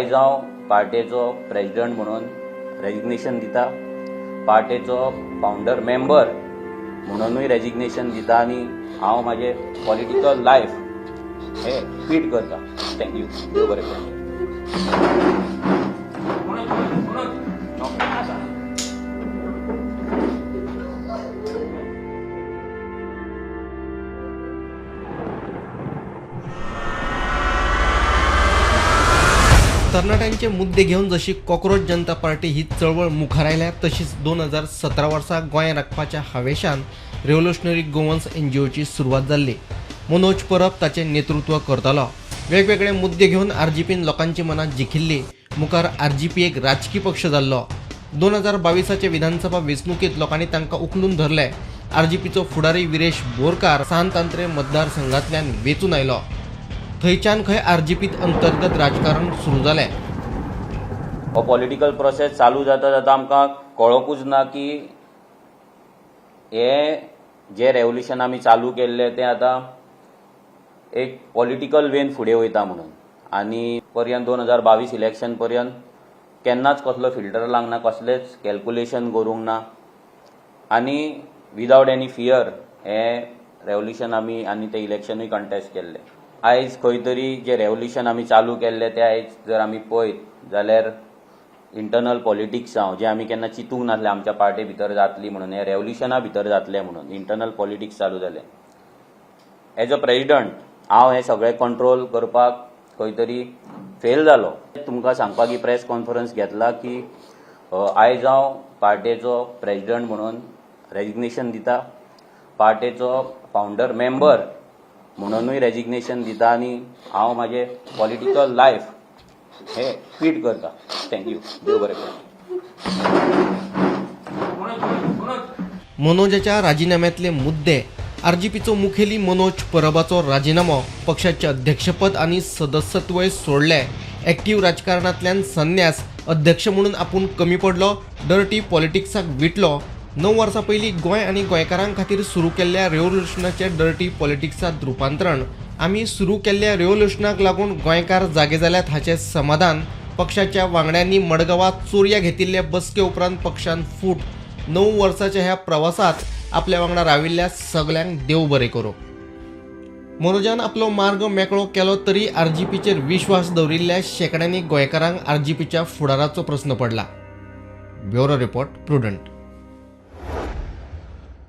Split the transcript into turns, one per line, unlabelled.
आयज हांव पार्टेचो प्रेजिडंट म्हणून रेजिग्नेशन दिता, पार्टेचो फावंडर मेंबर म्हणूनय रेजिग्नेशन दिता आनी हांव म्हाजें पॉलिटिकल लायफ हें क्वीट करता. Thank you, देव बरें करूं.
तरणाट्यांचे मुद्दे घेवन जशी कॉकरोच जनता पार्टी ही चळवळ मुखार आयल्या, तशीच 2017 वर्सा गोंय राखपाच्या हावेशान रेव्होल्युशनरी गोवन्स एनजीओची सुरवात जाल्ली. मनोज परब ताचें नेतृत्व करतालो. वेगवेगळे मुद्दे घेवन आरजीपीन लोकांची मनां जिखिल्ली. मुखार आरजीपी एक राजकी पक्ष जाल्लो. 2022 विधानसभा वेंचणुकेंत लोकांनी तांकां उखलून धरले. आरजीपीचो फुडारी विरेश बोरकार सांत आंद्रे मतदारसंघांतल्यान वेंचून आयलो. थंयच्यान खंय आरजीपीत अंतर्गत राजकारण सुरू जालें.
हो पॉलिटिकल प्रोसेस चालू जाता जाता आमकां कळोकूच ना की हें जें रेवोल्युशन आमी चालू केल्लें तें आतां एक पॉलिटिकल वेन फुडें वयता म्हणून. आनी पर्यंत 2022 इलेक्शन पर्यंत केन्नाच कसलो फिल्टर लागना, कसलेंच कॅल्कुलेशन करूंक ना आनी विदावट एनी फियर हें रेवोल्युशन आमी आनी तें इलेक्शनूय कंटेस्ट केल्लें. आयज खंय तरी जें रेवोल्युशन आमी चालू केल्लें तें आयज जर आमी पळयत जाल्यार इंटरनल पॉलिटिक्स जावं, जें आमी केन्ना चिंतूंक नासलें आमच्या पार्टी भितर जातली म्हणून, हें रेवोल्युशना भितर जातलें म्हणून, इंटरनल पॉलिटिक्स चालू जालें. एज अ प्रेजिडंट हांव हें सगळें कंट्रोल करपाक खंय तरी फेल जालो. तुमकां सांगपाक ही प्रेस कॉन्फरन्स घेतला की आयज हांव पार्टेचो प्रेजिडंट म्हणून रेजिग्नेशन दिता, पार्टेचो फावंडर मेंबर म्हणूनय रेजिग्नेशन दिता आनी हांव म्हाजें पॉलिटिकल लायफ हें क्वीट करता. Thank you, देव बरें करूं.
मनोजाच्या राजिनाम्यांतले मुद्दे. आरजीपीचो मुखेली मनोज परबाचो राजिनामो, पक्षाचे अध्यक्षपद आनी सदस्यत्वय सोडले, एक्टीव राजकारणांतल्यान संन्यास, अध्यक्ष म्हणून आपूण कमी पडलो, डर्टी पॉलिटिक्साक विटलो. 9 वर्सां पयलीं गोंय आनी गोंयकारां खातीर सुरू केल्ल्या रेव्होल्युशनाचें डर्टी पॉलिटिक्सांत रुपांतरण. आमी सुरू केल्ल्या रेव्होल्युशनाक लागून गोंयकार जागे जाल्यात हाचें समाधान. पक्षाच्या वांगड्यांनी मडगांवां चोरयां घेतिल्ले बसके उपरांत पक्षान फूट. 9 वर्साच्या ह्या प्रवासात आपल्या वांगडा राविल्ल्या सगल्यांक देव बरें करूं. मनोजान आपलो मार्ग मेकळो केलो तरी आरजीपीचेर विश्वास दवरिल्ल्या शेंकड्यांनी गोंयकारांक आरजीपीच्या फुडाराचो प्रस्न पडला. Bureau report, Prudent.